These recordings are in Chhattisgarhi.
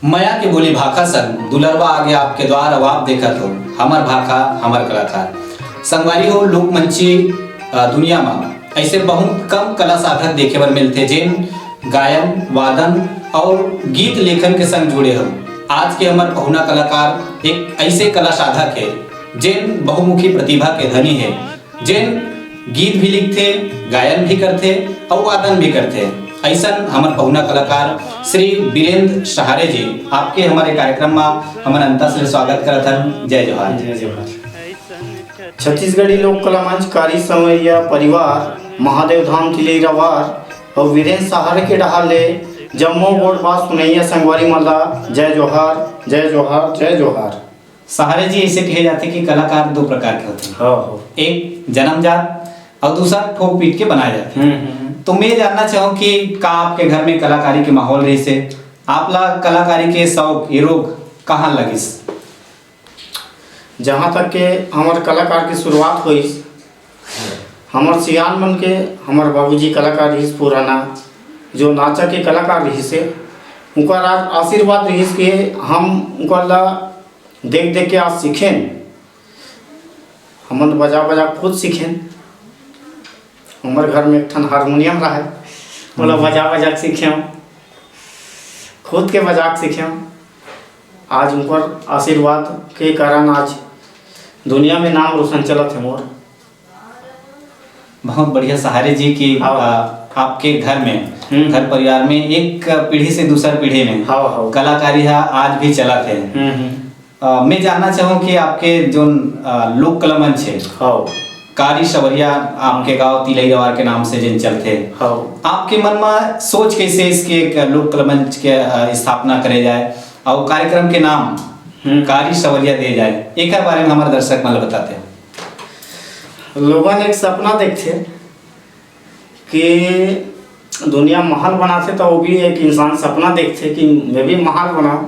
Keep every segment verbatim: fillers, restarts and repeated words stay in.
मया के बोली भाखा संग दुलरवा आगे आपके द्वार, अउ आप देखत हो हमर भाखा, हमर कलाकार। संगवारी हो, लोकमंची, अ, दुनिया म ऐसे बहुत कम कला साधक देखे बर मिलथे, जेन गायन, वादन अउ गीत लेखन के संग जुड़े हो। आज के हमर पहुना कलाकार एक ऐसे कला साधक हे, जेन बहुमुखी प्रतिभा के धनी हे, जेन गीत भी लिखथे, गायन भी करथे अउ वादन भी करथे। ऐसन हमर पहुना कलाकार श्री वीरेंद्र सहारे जी, आपके हमारे कार्यक्रम में हमन अंता से स्वागत करत हन। जय जोहार। जय जोहार। छत्तीसगढ़ी लोक कला मंच कारी संवरिया परिवार, महादेव धाम तिलई रवार अउ वीरेंद्र सहारे के डहार ले जम्मो गोठ बात सुनैया संगवारी मन ला जय जोहार, जय जोहार, जय जोहार। सहारे जी, ऐसे कहे जाथे कि कलाकार दो प्रकार के होथे। हाँ, हो। एक जन्मजात अउ दूसरा ठोक पीट के बनाए जाथे। हम्म, हम्म, हम्म। तो मैं जानना चाहूँ कि का आपके घर में कलाकारी के माहौल रहिस हे? आप ला कलाकारी के शौक, ये रोग कहाँ लगिस? जहाँ तक के हमर कलाकार के शुरुआत होइस, हमर सियान मन के, हमर बाबूजी कलाकार रहिस पुराना, जो नाचा के कलाकार रहिस हे, उनकर आज आशीर्वाद रहिस के हम उनकर ला देख देख के आज सीखेन। हमन बजा बजा खुद सीखेन। हमर घर में एक ठन हारमोनियम रहे, ओला हम्म। बजा बजा के सीखेंव, खुद के बजा के सीखेंव। आज उनकर आशीर्वाद के कारण आज दुनिया में नाम रोशन चलत हे मोर। बहुत बढ़िया सहारे जी कि, हाँ। आ, आपके घर में, हम्म। घर परिवार में एक पीढ़ी से दूसर पीढ़ी में हाँ, हाँ। कलाकारी हा आज भी चलत हे। हम्म, हम्म। अ, मैं जानना चाहूँ कि आपके जोन, अ, लोक कला मंच हे, हाँ। कारी सवरिया आपके गांव तिलई रवार के नाम से जेन चलथे, हाँ। आपके मन में सोच कैसे इसके एक लोक कला मंच के, अ, स्थापना करे जाए अउ कार्यक्रम के नाम हम्म। कारी सवरिया दे जाए, एकर बारे में हमारे दर्शक मन ल बताते हैं। लोगन एक सपना देखथे कि दुनिया महल बनाथे, तो वो भी एक इंसान सपना देखथे कि मैं भी महल बनाऊं।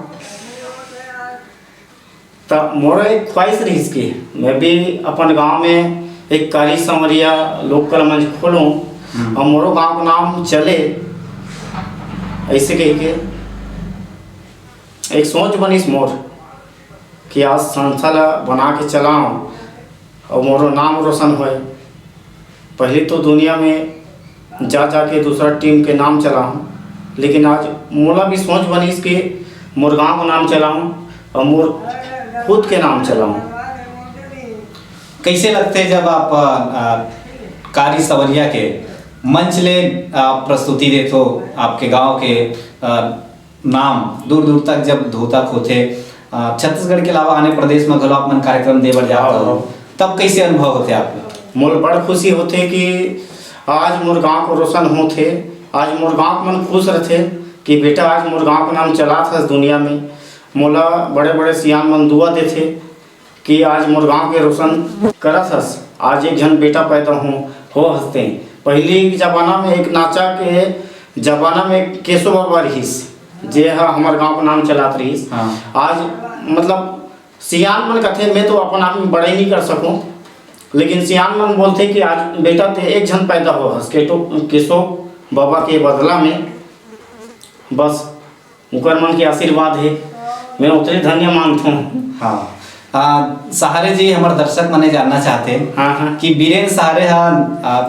त मोर एक ख्वाहिश रहिस कि मैं भी अपन गांव में एक कारी संवरिया लोक कला मंच खोलूं हम्म। अउ मोरो गांव के नाम चले, ऐसे कह के एक सोच बनिस मोर कि आज संस्था ला बना के चलाऊं अउ मोरो नाम रोशन होए। पहले तो दुनिया में जा जा के दूसरा टीम के नाम चलाऊं, लेकिन आज मोला भी सोच बनिस कि मोर गांव के नाम चलाऊं अउ मोर खुद के नाम चलाऊं। कैसे लगथे जब आप, अ, कारी सवरिया के मंच ले आप प्रस्तुति देथो, आपके गांव के, अ, नाम दूर दूर तक जब धोतक होथे, अ, छत्तीसगढ़ के अलावा आने प्रदेश में घलो आप मन कार्यक्रम दे बर जात हाँ, हो, हाँ। तब कैसे अनुभव होथे आप? मोर बड़ खुशी होथे कि आज मोर गांव को रोशन होथे, आज मोर गांव के मन खुश रथे कि बेटा आज मोर गांव के नाम चलात हस दुनिया में। मोला बड़े बड़े सियान मन दुआ देथे कि आज मोर गांव के रोशन करत हस, आज एक झन बेटा पैदा हो, हो हसते। पहली जमाना में एक नाचा के जमाना में केशव बाबा रहिस, जे ह हमर गांव के नाम चलात रहिस। हाँ। आज मतलब सियान मन कथे, मैं तो अपन आप में बड़ाई नहीं कर सकूं, लेकिन सियान मन बोलथे कि आज बेटा ते एक झन पैदा हो हस, केटो-, केशव बाबा के बदला में। बस उकर मन के आशीर्वाद हे, मैं उतने धन्य मानथों। हाँ। आ, सहारे जी, हमर दर्शक मने जानना चाहते हैं हाँ, हाँ। कि बीरेन सहारे हा, आ,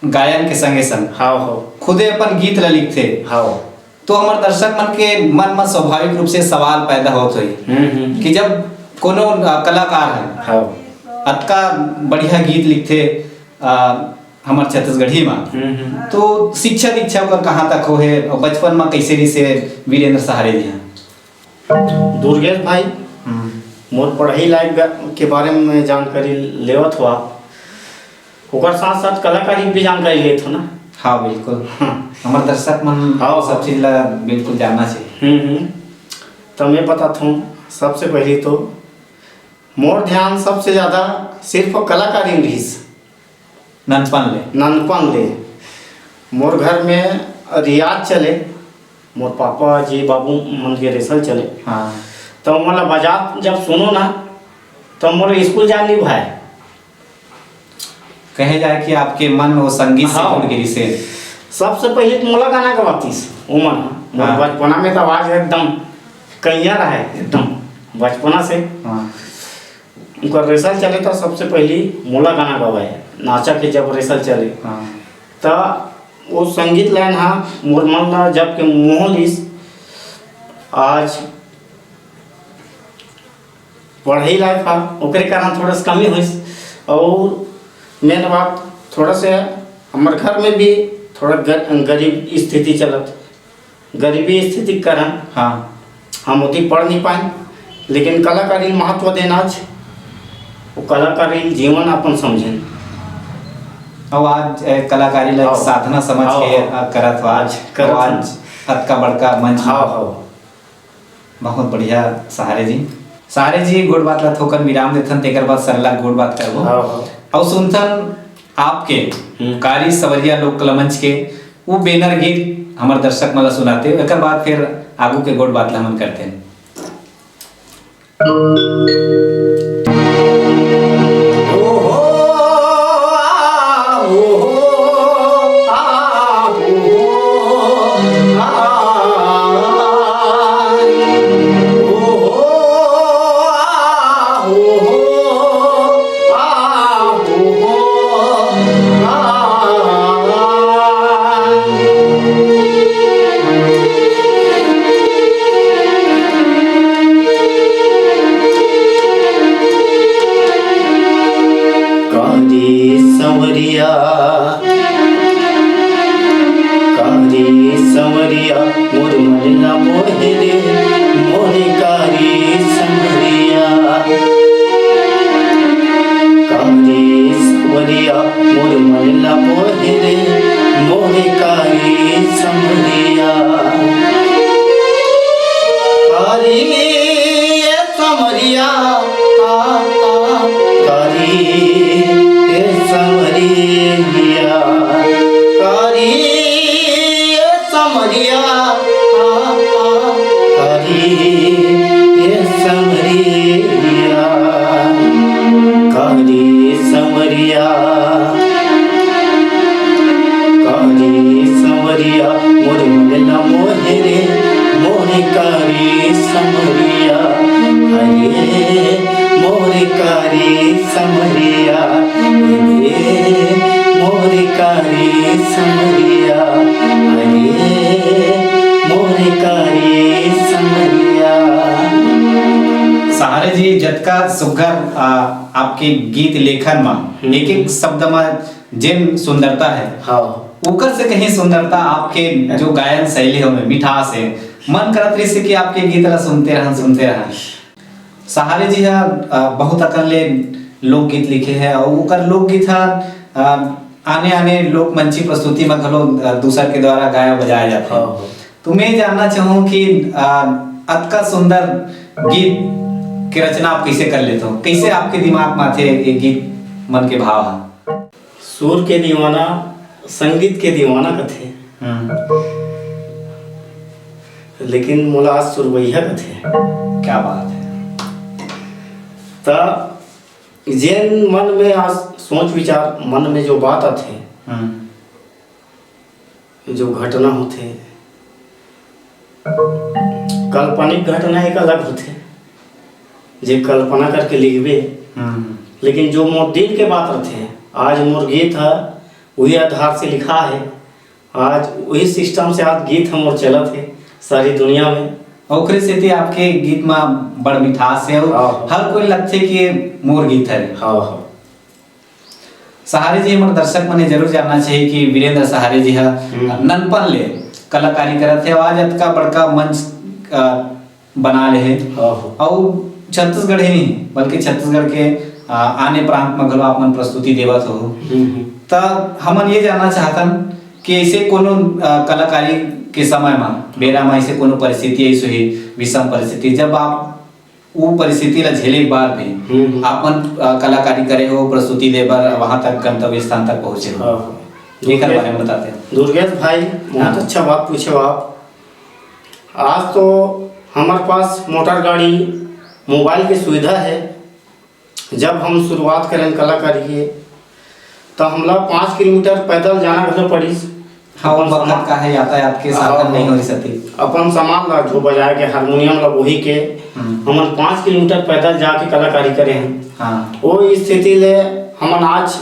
गायन के संगे संग हाँ, हो। खुदे अपन गीत ला लिखथे। हाँ। तो हमर दर्शक मन के मन म स्वाभाविक रूप से सवाल पैदा होत होही हम्म, हम्म। कि जब कोनो, आ, कलाकार है, हाँ। अतका बढ़िया गीत लिखथे, आ, हमर छत्तीसगढ़ी म, हम्म, हम्म। तो शिक्षा दीक्षा ओकर कहाँ तक होहे अउ बचपन म कैसे रिहिसे वीरेंद्र सहारे जी ह? दुर्गेश भाई, हम्म। मोर पढ़ाई लाइफ के बारे में जानकारी लेवत हो आप, ओकर साथ साथ कलाकारी भी जानकारी लेत हो ना? हाँ, बिल्कुल। हाँ। हमर दर्शक मन हाँ। सब चीज ला बिल्कुल जानना चाहिए। हम्म, हम्म। तो मैं बताता हूँ, सबसे पहले तो मोर ध्यान सबसे ज्यादा सिर्फ कलाकारी में रहिस। ननपन ले? ननपन ले। मोर घर में रियाज चले, मोर पापा जी, बाबू मन के रेसल चले। हाँ। तो मोला बजात जब सुनो ना, तो मोर स्कूल जान नहीं भाई। कहे जाए कि आपके मन वो संगीत से हाँ। जुड़ गे रिहिसे। सबसे पहले तो मोला गाना गवातीस, उमन। मोर हाँ। बचपना में तो आवाज एकदम कइयाँ रहे एकदम बचपना से। हाँ। उनकर रेसल चले त सबसे पहली मोला गाना गवाए, नाचा के जब रेसल चले हाँ। त वो संगीत लाइन हा मोर मन ला जब के मोह लिस। आज पढ़ाई लायक हा, ओकरे कारण थोड़ा सा कमी होइस। और मेन बात थोड़ा से हमर घर में भी थोड़ा ग-, गरीब स्थिति चलत, गरीबी स्थिति के कारण हाँ। हम ओती पढ़ नहीं पाएन, लेकिन कलाकारी महत्व देन आज, वो कलाकारी जीवन अपन समझेन। अउ आज, ए, कलाकारी ला एक हाँ। साधना समझ के, हाँ। अ, करत हो आज, आज करत अउ आज हन। अतका बड़का मंच हाँ, हाँ। बहुत बढ़िया सहारे जी। सहारे जी, गोठ बात ला थोकन विराम देथन, तेकर बाद सरला गोठ बात करबो। हाँ, हाँ। अउ सुनथन आपके हम्म। कारी सवरिया लोक कला मंच के वो बेनर गीत हमर दर्शक मन ला सुनाते, एकर बाद फिर आगू के गोठ बात ला हमन करते हैं। कारी संवरिया, कारी संवरिया, मोर मन ला मोहे रे, मोरे कारी संवरिया। कारी संवरिया, मोर मन ला मोहे रे, मोरे कारी संवरिया। कारी ए संवरिया, आ, आ, कारी ए संवरिया। कारी ए संवरिया, आ, आ, कारी ए संवरिया। कारी संवरिया, कारी संवरिया, मोर मन ला मोहे रे, मोरे कारी संवरिया। अरे मोरे कारी संवरिया, अरे मोरे कारी संवरिया, अरे मोरे कारी संवरिया। सहारे जी, जतका सुघर, आ, आपके गीत लेखन म हम्म। एक एक शब्द म जेन सुंदरता है, हाँ। ओकर से कहीं सुंदरता आपके जो गायन शैली हो में मिठास है, मन करत रहिस कि आपके गीत ला सुनते रहन, सुनते रहन। सहारे जी हा, अ, बहुत अकन ले लोकगीत लिखे है अउ ओकर लोकगीत हा, अ, आने आने लोकमंची प्रस्तुति म घलो, अ, दूसर के द्वारा गाया बजाया जाथे। हाँ, हाँ। तो मैं जानना चाहूँ कि, अ, अतका सुंदर गीत के रचना आप कैसे कर लेते हो, कैसे आपके दिमाग में आथे ये गीत मन के भाव हा? सुर के दीवाना, संगीत के दीवाना कथे, हम्म। लेकिन मोला आज सुरवैया कथे। क्या बात है। त जेन मन में आज सोच विचार, मन में जो बात आथे, हम्म। जो घटना होथे, काल्पनिक घटना एक अलग होथे, जे कल्पना करके लिखबे, हम्म। लेकिन जो मोर दिल के बात रथे, आज मोर गीत ह उही आधार से लिखा है, आज उही सिस्टम से आज गीत ह मोर चलत हे सारी दुनिया में। ओकरे सेती आपके गीत म बड़ मिठास हे अउ हाँ। हर कोई लगथे कि ये मोर गीत हरे। हाँ, हाँ। सहारे जी, हमर दर्शक मन ये जरूर जानना चाहिए कि वीरेंद्र सहारे जी ह हम्म। ननपन ले कलाकारी करत हे, आज अतका बड़का मंच, अ, बना ले हे। हाँ, हाँ। अउ छत्तीसगढ़ ही नहीं, बल्कि छत्तीसगढ़ के, अ, आने प्रांत म घलो आप मन प्रस्तुति देवत हो। हम्म, हम्म। त हमन ये जानना चाहतन कि ऐसे कोनो, अ, कलाकारी के समय म, बेरा म ऐसे कोनो परिस्थिति ऐसे हुई, विषम परिस्थिति, जब आप वो परिस्थिति ला झेले के बाद भी हम्म, हम्म। आपन, अ, कलाकारी करे हो, प्रस्तुति दे बर वहां तक गंतव्य स्थान तक पहुंचे हो। हाँ। एकर दुर्गेश, बारे में बताते हैं। दुर्गेश भाई, बहुत हाँ। अच्छा बात पूछे हो आप। आज तो हमारे पास मोटर गाड़ी, मोबाइल की सुविधा है। जब हम शुरुआत करें कलाकारी के, तो हमला पाँच किलोमीटर पैदल जाना घलो पड़िस। हाँ, वो बखत का है, यातायात के साधन नहीं हो रही सती। अपन सामान ला जो बजाए के हारमोनियम ला वही के हम्म। हमन पाँच किलोमीटर पैदल जाके कलाकारी करे हैं। हाँ। वो स्थिति ले हमन आज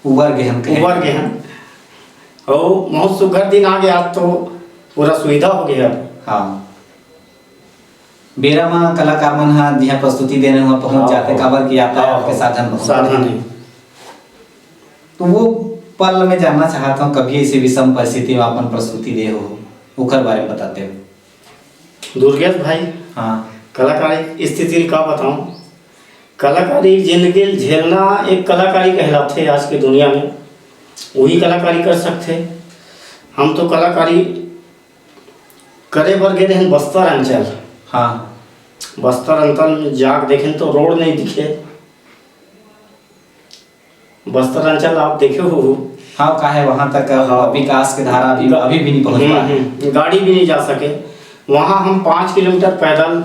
उबर गे हन कहे। उबर गे हन। और बहुत सुघर दिन आ गया, आज तो पूरा सुविधा हो गया। हाँ। बेरा म कलाकार मन ह जिहाँ प्रस्तुति देने हुआ पहुँच हाँ, जाते, हाँ। काबर कि यातायात हाँ, के हाँ। साधन बहुत साधन कम हे। हे। तो वो पल में जानना चाहत हूँ, कभी ऐसे विषम परिस्थिति में अपन प्रस्तुति दे हो, ओकर बारे में बताते हो। दुर्गेश भाई, हाँ। कलाकारी स्थिति का बताऊं? कलाकारी जिंदगी ल झेलना एक कलाकारी कहलाथे आज के दुनिया में, वही कलाकारी कर सकथे। हम तो कलाकारी करे बर गे रहेन बस्तर अंचल। हाँ। बस्तर अंचल में जाके देखेन तो रोड नहीं दिखे। बस्तर अंचल आप देखे हो। हाँ, का है, वहाँ तक हाँ। विकास के धारा अभी, गा-, अभी भी नहीं पहुँच हम्म, पाए। हम्म, गाड़ी भी नहीं जा सके। वहाँ हम पाँच किलोमीटर पैदल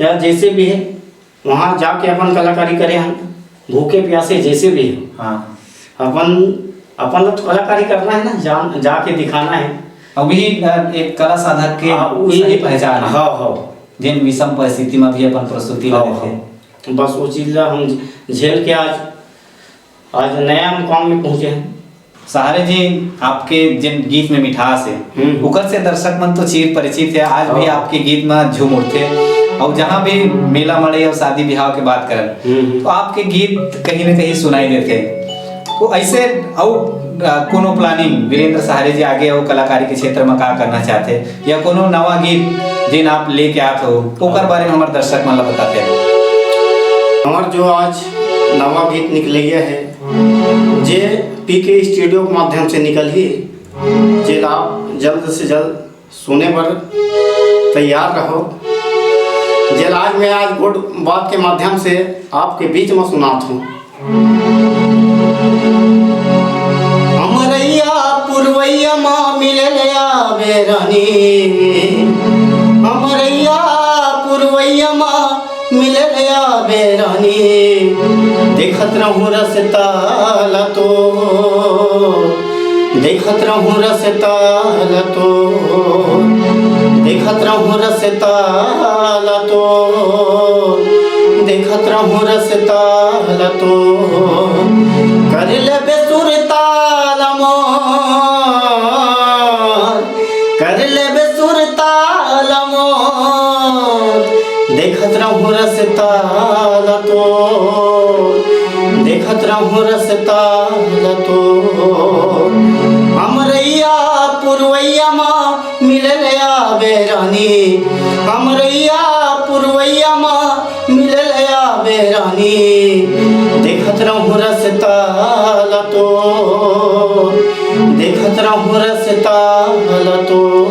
या जैसे भी है, वहाँ जाके अपन कलाकारी करे हम, भूखे प्यासे जैसे भी है। हाँ। अपन, अपन ला तो कलाकारी करना है ना, जान, जाके दिखाना है। अभी, अ, एक कला साधक के हाँ, वो सही सही। पहचान है। हाँ, हाँ। जेन विषम परिस्थिति में भी अपन प्रस्तुति हाँ, ला देथे। हाँ। बस वो चीज ला हम झेल के आज, आज नया मुकाम में पहुंचे हैं। सहारे जी, आपके जिन गीत में मिठास है, हम्म। ओकर से दर्शक मन तो चीर परिचित है, आज भी हाँ। आपके गीत में झूम उठथे। और जहाँ भी मेला मड़ई और शादी ब्याह के बात करन, हम्म। तो आपके गीत कहीं ना कहीं सुनाई देथे। तो ऐसे अउ, अ, कोनो planning वीरेंद्र सहारे जी आगे अउ कलाकारी के क्षेत्र में का करना चाहथे? या कोनो नवा गीत जेन आप लेके आत हो, ओकर बारे में हमर दर्शक मन ला बताते हैं। हमर जो आज नवा गीत निकलइया है, जे पीके स्टूडियो के माध्यम से निकलही, जेला आप जल्द से जल्द सुने बर तैयार रहो। जेला आज मैं आज गुड बात के माध्यम से आपके बीच में सुनात हूँ। अमरैया पुरवैया मा मिले ले आवे रानी, अमरैया पुरवैया मा मिले ले आवे रानी, देखत रहूं रस्ता ला तो, देखत रहूं रस्ता ला तो, देखत रहूं रस्ता ला तो, देखत रहूं रस्ता ला तो, कर लेबे सुरता ला मोर, कर लेबे सुरता ला मोर, देखत रहूं रस्ता ला तो, देखत रहूं रस्ता ला तो। अमरैया पुरवैया मा मिले ले आवे रानी, अमरैया पुरवैया मा मिले ले आवे रानी, देखत रहूं रस्ता ला तो, देखत रहूं रस्ता ला तो।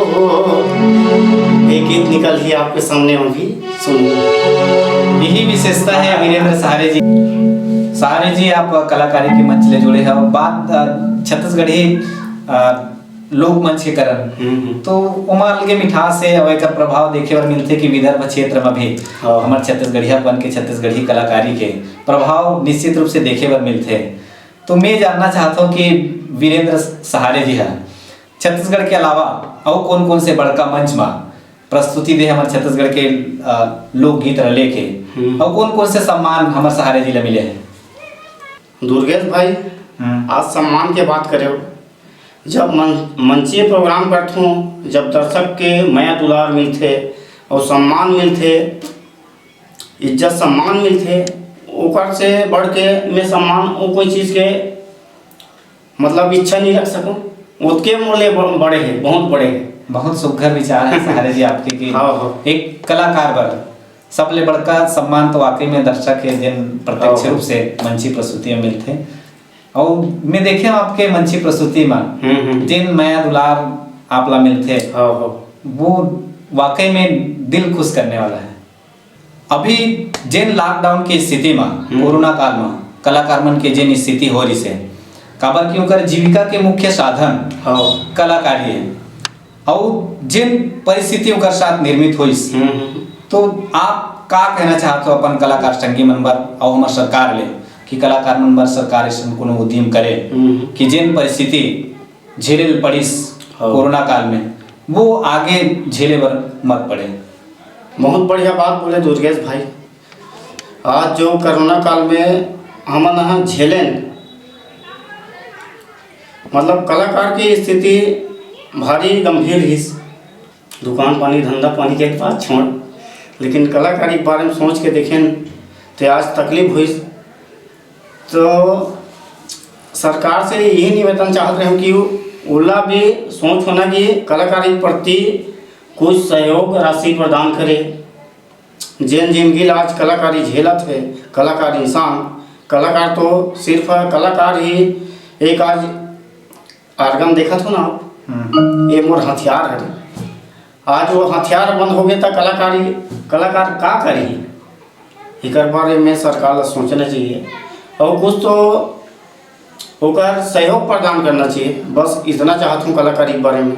ये गीत निकलही आपके सामने अभी, सुनिए। यही विशेषता है वीरेंद्र सहारे जी। सहारे जी, आप कलाकारी के मंच ले जुड़े हो, बात, अ, छत्तीसगढ़ी, अ, लोक मंच के करन, हम्म, हम्म। तो ओमा अलगे मिठास हे, अउ एकर प्रभाव देखे बर मिलथे कि विदर्भ क्षेत्र म भी हाँ। हमर छत्तीसगढ़ियापन के, छत्तीसगढ़ी कलाकारी के प्रभाव निश्चित रूप से देखे बर मिलथे। तो मैं जानना चाहत हूँ कि वीरेंद्र सहारे जी ह छत्तीसगढ़ के अलावा अउ कोन-कोन से बड़का मंच म प्रस्तुति दे हमर छत्तीसगढ़ के, अ, लोकगीत ल लेके, हम्म। अउ कोन-कोन से सम्मान हमर सहारे जी ल मिले हे? दुर्गेश भाई, हम्म। आज सम्मान के बात करे हो, जब मन-, मंचीय प्रोग्राम करथों, जब दर्शक के मया दुलार मिलथे और सम्मान मिलथे, इज्जत सम्मान मिलथे, ओकर से बढ़ के मैं सम्मान वो कोई चीज के मतलब इच्छा नहीं रख सकूं, ओतके मोर ले ब-, बड़े हे, बहुत बड़े हे। बहुत सुघर विचार है सहारे जी आपके कि हाँ, हाँ। एक कलाकार बर सबले बड़का सम्मान तो वाकई में दर्शक हे, जेन प्रत्यक्ष हाँ। रूप से मंची प्रस्तुति में मिलथे। अउ मैं देखे हूँ आपके मंची प्रस्तुति में हम्म, हम्म। जेन मया दुलार आप ला मिलथे, हाँ, हाँ। वो वाकई में दिल खुश करने वाला है। अभी जेन lockdown के स्थिति में, हम्म। कोरोना काल में कलाकार मन के जेन स्थिति हो रही से, काबर कि ओकर जीविका के मुख्य साधन हाँ। कलाकारी है। अउ जेन परिस्थिति ओकर साथ निर्मित होइस, हम्म, हम्म। तो आप का कहना चाहत हो अपन कलाकार संगी मन बर अउ हमर सरकार ले, कि कलाकार मन बर सरकार अइसन कोनो उद्यम करे हम्म। कि जेन परिस्थिति झेले ल पड़िस हाँ। कोरोना काल में, वो आगे झेले बर मत पड़े। बहुत बढ़िया बात बोले दुर्गेश भाई। आज जो कोरोना काल में हमन ह झेलेन, मतलब कलाकार की स्थिति भारी गंभीर रहिस। दुकान पानी, धंधा पानी के बात छोड़, लेकिन कलाकारी के बारे में सोच के देखेन, तो आज तकलीफ हुई। तो सरकार से यही निवेदन चाहत रहे कि ओला भी सोच होना कि कलाकारी के प्रति कुछ सहयोग राशि प्रदान करे। जेन जिंदगी ला आज कलाकारी झेलत हे, कलाकार इंसान, कलाकार तो सिर्फ कलाकार ही। एक आज आर्गन देखत हो ना आप, हम्म। ये मोर हथियार हरे। आज वो हथियार बंद हो गए, तो कलाकारी, कलाकार का करी? एकर बारे में सरकार ला सोचना चाहिए और कुछ तो ओकर सहयोग प्रदान करना चाहिए। बस इतना चाहत हूँ कलाकारी के बारे में।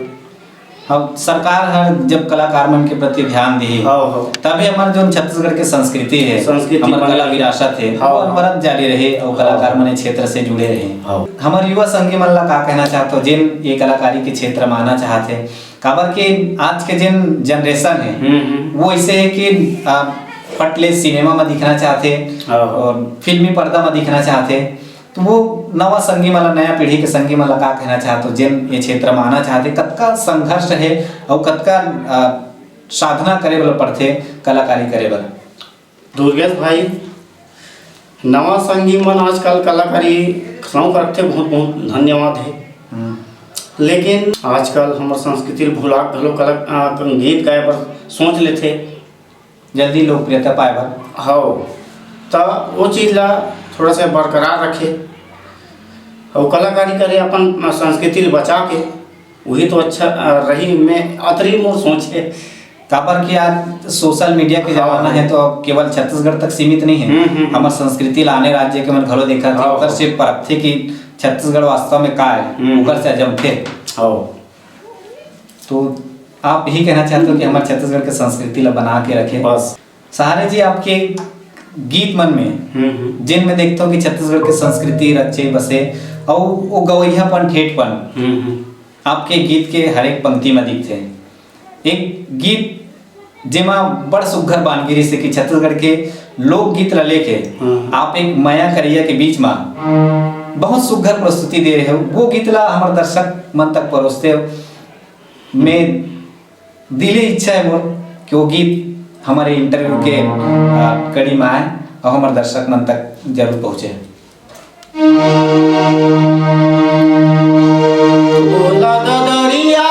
अब सरकार हर जब कलाकार मन के प्रति ध्यान दिही, हाँ, हाँ। तबे हमर जोन छत्तीसगढ़ के संस्कृति है, संस्कृति हमर बने कला रहे। विरासत है, हाँ, वो हाँ। अनवरत जारी रहे और हाँ। कलाकार मन ए क्षेत्र से जुड़े रहे। हाँ। हमर युवा संगी मन ला का कहना चाहत हो, जेन ये कलाकारी के क्षेत्र में आना चाहत है? काबर के आज के जेन generation है, हम्म, हम्म। वो ऐसे है कि, आ, फट ले सिनेमा में दिखना चाहते हाँ। और फिल्मी पर्दा में दिखना चाहते, तो वो नवा संगी मन ला, नया पीढ़ी के संगी मन ला का कहना चाहत हो, जेन ये क्षेत्र में आना चाहते, कतका संघर्ष है और कतका, आ, साधना करे वाला पड़थे कलाकारी करे बर? दुर्गेश भाई, नवा संगी मन आजकल कलाकारी शौक रखथे, बहुत बहुत धन्यवाद है। हम्म। लेकिन आजकल हमर संस्कृति ल भुला घलो कला, आ, गीत गाए बर सोच लेथे। जल्दी लोकप्रियता पाए बर। हव, त वो चीज ला थोड़ा सा बरकरार रखे और कलाकारी करे, अपन संस्कृति ल बचा के, वही तो अच्छा, आ, रही। मैं अतरी मोर सोच है। काबर कि आज सोशल मीडिया के हाँ, जमाना हाँ। है, तो अब केवल छत्तीसगढ़ तक सीमित नहीं है। हम्म, हम्म, हम्म। हमर संस्कृति ला आने राज्य के मन घलो देखत हे, हाँ, ओकर हाँ। से परखथे कि छत्तीसगढ़ वास्तव में का है, हम्म, ओकर हम्म। से जमथे। हाँ। तो आप यही कहना चाहते हो कि हमर छत्तीसगढ़ के संस्कृति ला बना के रखे? बस। सहारे जी, आपके गीत मन में हम्म, हम्म। जिन में देखते हो कि छत्तीसगढ़ के संस्कृति रचे बसे, और वो गवैयापन, ठेठपन हम्म, हम्म। आपके गीत के हर एक पंक्ति में दिखथे। एक गीत जेमा बड़ सुग्घर बानगी रिहिसे कि छत्तीसगढ़ के लोकगीत ला लेके हम्म। आप एक मया करैया के बीच में बहुत सुग्घर प्रस्तुति दे रहे हो, वो गीत ला हमर दर्शक मन तक परोसते हो। मैं दिली इच्छा है मोर कि वो गीत हमारे interview के, आ, कड़ी में आए और हमारे दर्शक मन तक जरूर पहुँचे। तोला ददरिया,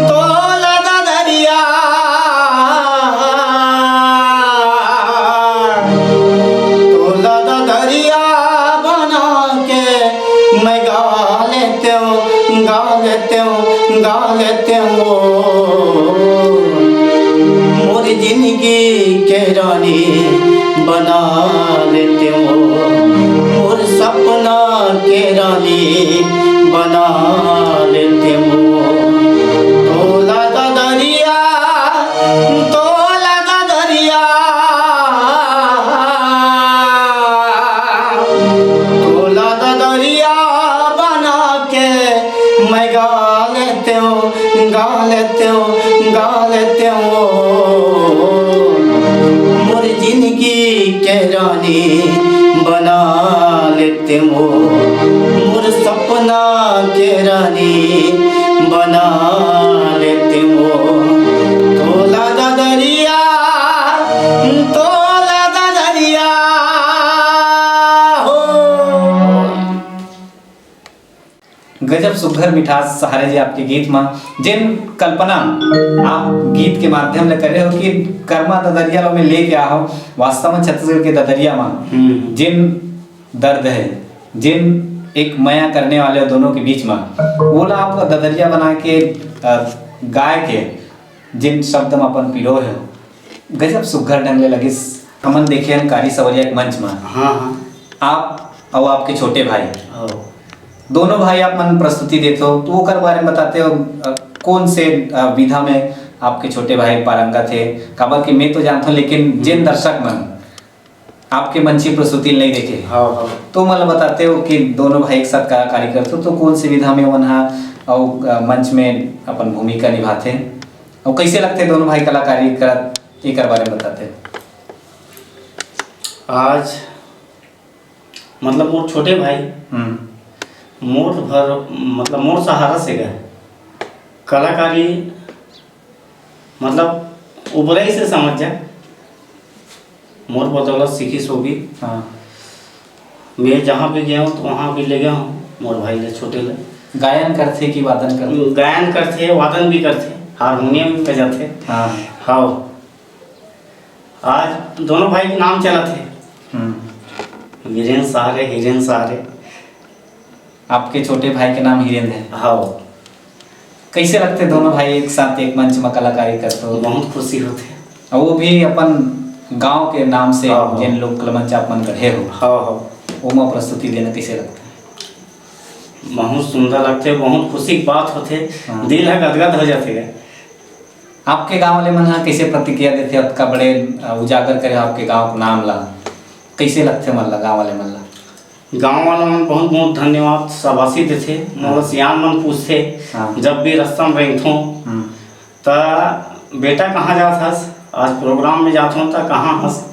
तोला ददरिया, तोला ददरिया बना के मैं गा लेतेंव, गा लेतेंव, गा लेतेंव। मोर जिंदगी के रानी बना लेतेंव, मोर सपना के रानी बना लेतेंव। तोला ददरिया, तोला ददरिया, तोला ददरिया बना के मैं गा लेतेंव, गा लेतेंव, गा लेतेंव। मोर जिंदगी के रानी बना लेतेंव, मोर सपना के रानी बना लेतेंव। तोला ददरिया, तोला ददरिया हो। गजब सुघर मिठास सहारे जी आपके गीत मा, जेन कल्पना आप गीत के माध्यम ले करे हो कि कर्मा ददरिया लो में लेके आहो, वास्तव में छत्तीसगढ़ के ददरिया मा हम्म। जेन दर्द है, जेन एक मया करने वाले दोनों के बीच मा, वो ला आप ददरिया बना के, अ, गाय के जेन शब्द म अपन पिरोए हो, गजब सुघर ढंग ले लगिस। हमन देखे हन कारी सवरिया के मंच म। हाँ, हाँ। आप अउ आपके छोटे भाई, हाँ। दोनों भाई आप मन प्रस्तुति देत हो, तो ओकर बारे में बताते हो, अ, कौन से, अ, विधा में आपके छोटे भाई पारंगत हे? काबर कि मैं तो जानत हूँ, लेकिन जेन दर्शक मन आपके मंची प्रस्तुति ल नइ देखे। हाँ, हाँ। तो मोला बताते हो कि दोनों भाई एक साथ कलाकारी करते हो, तो कौन सी विधा में मन हा अउ, अ, मंच में अपन भूमिका निभाते, अउ कैसे लगते दोनों भाई कलाकारी करत, एकर बारे में बताते हो। आज मतलब मोर छोटे भाई, हम्म। मोर भर, मतलब मोर सहारा से गए कलाकारी, मतलब उबरई से समझ जा, मोर बदौलत सीखिस होगी। हाँ। मैं जहाँ भी गया हूँ तो वहाँ भी ले गया हूँ मोर भाई ले, छोटे ले। गायन करथे कि वादन करथे? गायन करथे, वादन भी करथे, हारमोनियम भी बजाथे। हाँ। हाँ। आज दोनों भाई के नाम चलत हे। हम्म। वीरेन सहारे, हीरेन सहारे। आपके छोटे भाई के नाम हीरेन हे। हाँ। कैसे लगथे दोनों भाई एक साथ एक मंच में कलाकारी करते हो? बहुत खुशी होथे। और वो भी अपन गांव के नाम से, हाँ, हाँ। जेन लोक मंच आप मन गढ़े हो, हाँ, हाँ। ओमा प्रस्तुति देना कैसे लगथे? बहुत सुंदर लगथे, बहुत खुशी के बात होथे, हाँ। दिल ह गदगद हो जाथे। आपके गांव वाले मन ह कैसे प्रतिक्रिया देथे? अतका बड़े, अ, उजागर करे हो आपके गांव के नाम ला, कैसे लगथे मन ला, गांव वाले मन ला? गांव वाला मन बहुत बहुत धन्यवाद, शाबाशी देथे। मोला हाँ। सियान मन पूछथे, हाँ। जब भी रस्ता में रेंगथों, हम्म। त बेटा कहाँ जात हस? आज प्रोग्राम में जात हूँ, त कहाँ हस,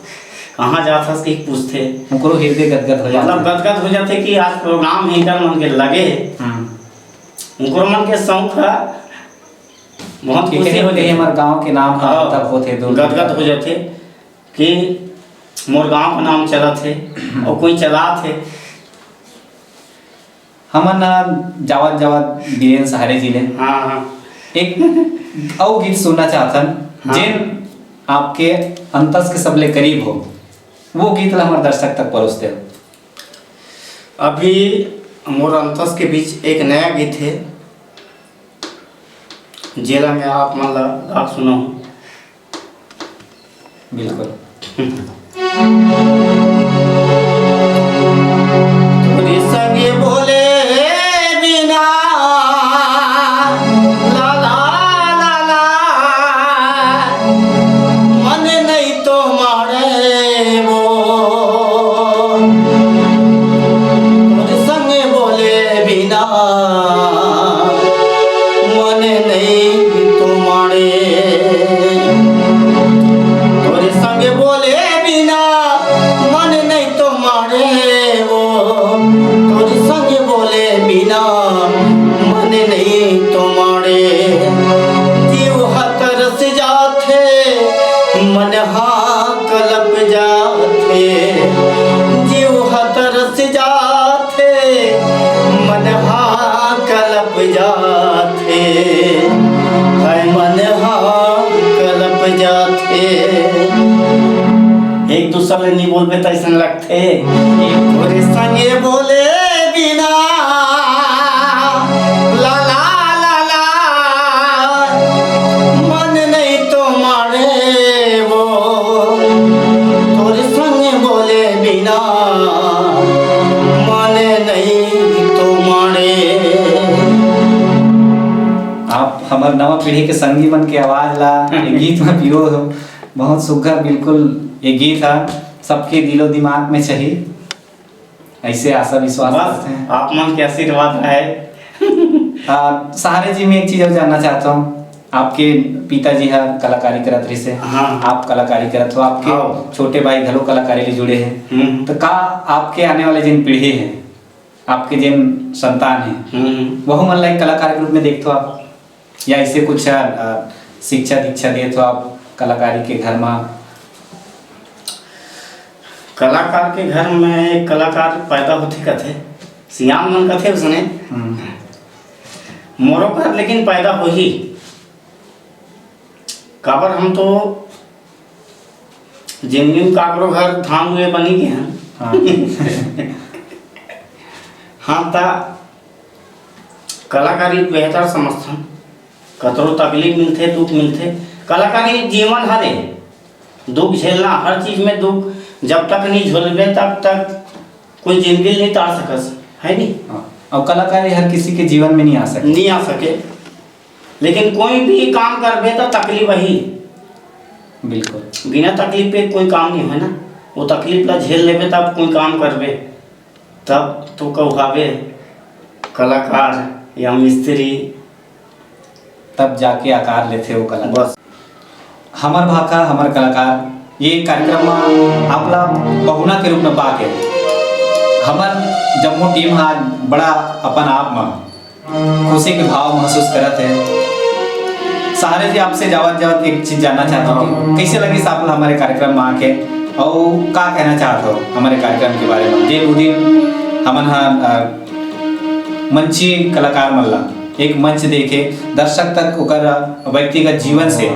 कहाँ जात हस कि पूछथे। ओकरो हृदय गदगद हो मतलब जाथे। गदगद हो जाथे कि आज प्रोग्राम एकर मन के लगे हे। हम्म। ओकरो मन के शौक ह बहुत कि खुशी कहीं हो कहीं जाथे। हमर गांव के नाम ह हाँ, तब होथे, दूर गदगद हो जाथे कि मोर गांव के नाम चलत हे और कोई चलात हे। हमन ह जावत जावत बीरेन सहारे जी ले हाँ, हाँ। एक अउ गीत सुनना चाहथन, हाँ। जेन आपके अंतस के सबले करीब हो, वो गीत ला हमर दर्शक तक परोस देव। अभी मोर अंतस के बीच एक नया गीत हे, जेला मैं आप मन ला गा सुनाहूँ। बिल्कुल। तोरे संगे बोले बिना, ला, ला, ला, ला, मन नहीं तो मारे वो। तोरे संगे बोले बिना, मन नहीं तो मारे। तोरे संग बोले बिना मन नहीं तो मारे वो। तोरे संग बोले बिना मन नहीं तो मारे। जीव ह तरस जाथे, मन हा कलप जाथे। जीव ह तरस जाथे, मन हा कलप जाथे। हे मन हा कलप जाथे। एक दूसर ले नहीं बोलबे त अइसन लगथे। तोरे संगे बोले बिना, ला, ला, ला, ला, मन नहीं तो मारे वो। तोरे संगे बोले बिना, मन नहीं तो मारे। आप हमर नवा पीढ़ी के संगी मन के आवाज ला ये गीत में पिरो हो। बहुत सुघर, बिल्कुल ये गीत ह सबके दिलो दिमाग में चही, ऐसे आशा विश्वास बस करते हैं। आप मन के आशीर्वाद रहे। आ, सहारे जी, मैं एक चीज और जानना चाहता हूँ, आपके पिताजी ह कलाकारी करत रहिसे, हाँ। आप कलाकारी करत हो, आपके हाँ। छोटे भाई घलो कलाकारी ले जुड़े हैं, हम्म। तो का आपके आने वाले जिन पीढ़ी है, आपके जेन संतान हे, हम्म। वहू मन ला एक कलाकार के रूप में देखथो आप? या ऐसे कुछ, अ, शिक्षा दीक्षा देथो आप कलाकारी के घर मा? कलाकार के घर में एक कलाकार पैदा होथे कथे, सियान मन कथे उसने। हम्म। मोरो घर लेकिन पैदा होही। काबर हम तो जिंदगी में काकरो घर धान हुए बनी के हैं। हाँ। हाँ, ता कलाकारी बेहतर समझथन। कतरो तकलीफ मिलथे, दुख मिलथे, कलाकारी जीवन हरे। दुख झेलना, हर चीज में दुख, जब तक नहीं झेलबे, तब तक कोई जिंदगी नहीं तार सकस, है नी? हाँ। और कलाकारी हर किसी के जीवन में नहीं आ सकती। नहीं आ सके। लेकिन कोई भी काम करबे त तकलीफ ही। बिल्कुल। बिना तकलीफ के कोई काम नहीं होय ना। वो तकलीफ ला झेल लेबे, तब कोई काम करबे, तब तो कहवाबे कलाकार या मिस्त्री। तब जाके आकार लेथे वो कला। बस। हमर भाखा, हमर कलाकार, ये कार्यक्रम म आप ला पहुना के रूप में पाके हमर जम्मो टीम हा बड़ा अपन आप म खुशी के भाव महसूस करत हे। सहारे जी, आपसे जावत जावत एक चीज जानना चाहता हूँ कि कैसे लगिस आप ला हमारे कार्यक्रम में आके, और का कहना चाहत हो हमारे कार्यक्रम के बारे में? दिन उदिन हमन हा, अ, मंची कलाकार मन ला एक मंच देके दर्शक तक ओकर व्यक्तिगत जीवन से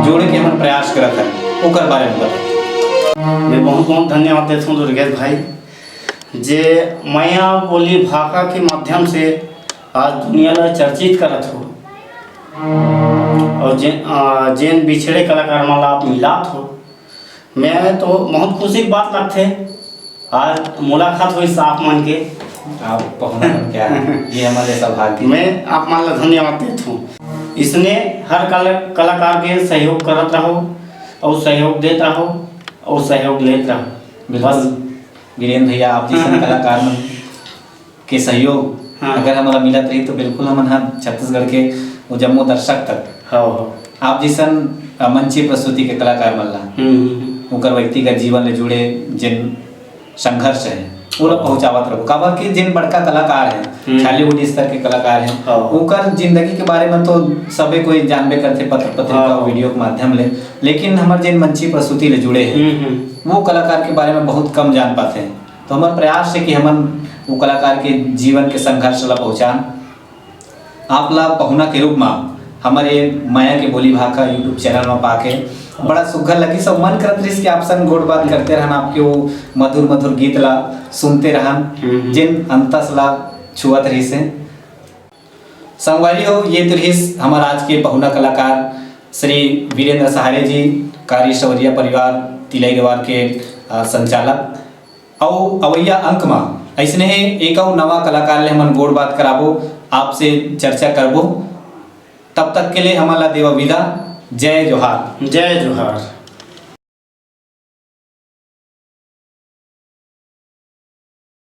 जोड़े के हमन प्रयास करत हन, ओकर बारे में बताओ। मैं बहुत बहुत धन्यवाद देता हूँ दुर्गेश भाई, जे मया बोली भाखा के माध्यम से आज दुनिया ला चर्चित करत हो, और जे, अ, जेन बिछड़े कलाकार मन ला आप मिलात हो, मैं तो बहुत खुशी के बात लगथे। आज मुलाकात होइस आप मन के। आप पहुना मन के आए, ये हमारे सौभाग्य। मैं आप मन ला धन्यवाद देत हूँ। इसने हर कला-, कलाकार के सहयोग करत रहो, और सहयोग देत रहो, और सहयोग लेत रहो। बिल्कुल। बस। वीरेंद्र भैया, आप जैसन कलाकार मन के सहयोग हाँ। अगर हमला मिलत रही, तो बिल्कुल हमन ह छत्तीसगढ़ के वो जम्मो दर्शक तक हाँ, हाँ। आप जैसन, अ, मंची प्रस्तुति के कलाकार मन ला, हम्म, हम्म, हम्म। ओकर व्यक्तिगत जीवन ले जुड़े जेन संघर्ष है, ओला हाँ। पहुंचावत रहो। काबर कि जेन बड़का कलाकार है, हम्म। छॉलीवुड स्तर के कलाकार है, हाँ। ओकर जिंदगी के बारे में तो सबे कोई जानबे करथे, पत्र पत्रिका, हाँ। वीडियो के माध्यम ले, लेकिन हमर जेन मंची प्रस्तुति ले जुड़े हैं, हम्म, हम्म। वो कलाकार के बारे में बहुत कम जान पाते हैं। तो हमर प्रयास है कि हमन वो कलाकार के जीवन के संघर्ष ला पहुंचान। आप ला पहुना के रूप में हमर ये मया के बोली भाखा YouTube चैनल में पाके बड़ा सुग्घर लगिस, सब मन करत रहिस कि आप संग गोठ बात करते रहन, आपके वो मधुर मधुर गीत ला सुनते रहन, हम्म। जिन अंतस ला छुअत रहिस हे। संगवारी हो, ये तो रहिस हमर आज के पहुना कलाकार श्री वीरेंद्र सहारे जी, कारी सवरिया परिवार तिलई गवार के, अ, संचालक। अउ अवइया अंक म अइसने ही एक अउ नवा कलाकार ले हमन गोठ बात कराबो, आपसे चर्चा करबो। तब तक के लिए हमन ला देवा विदा। जय जोहार। जय जोहार।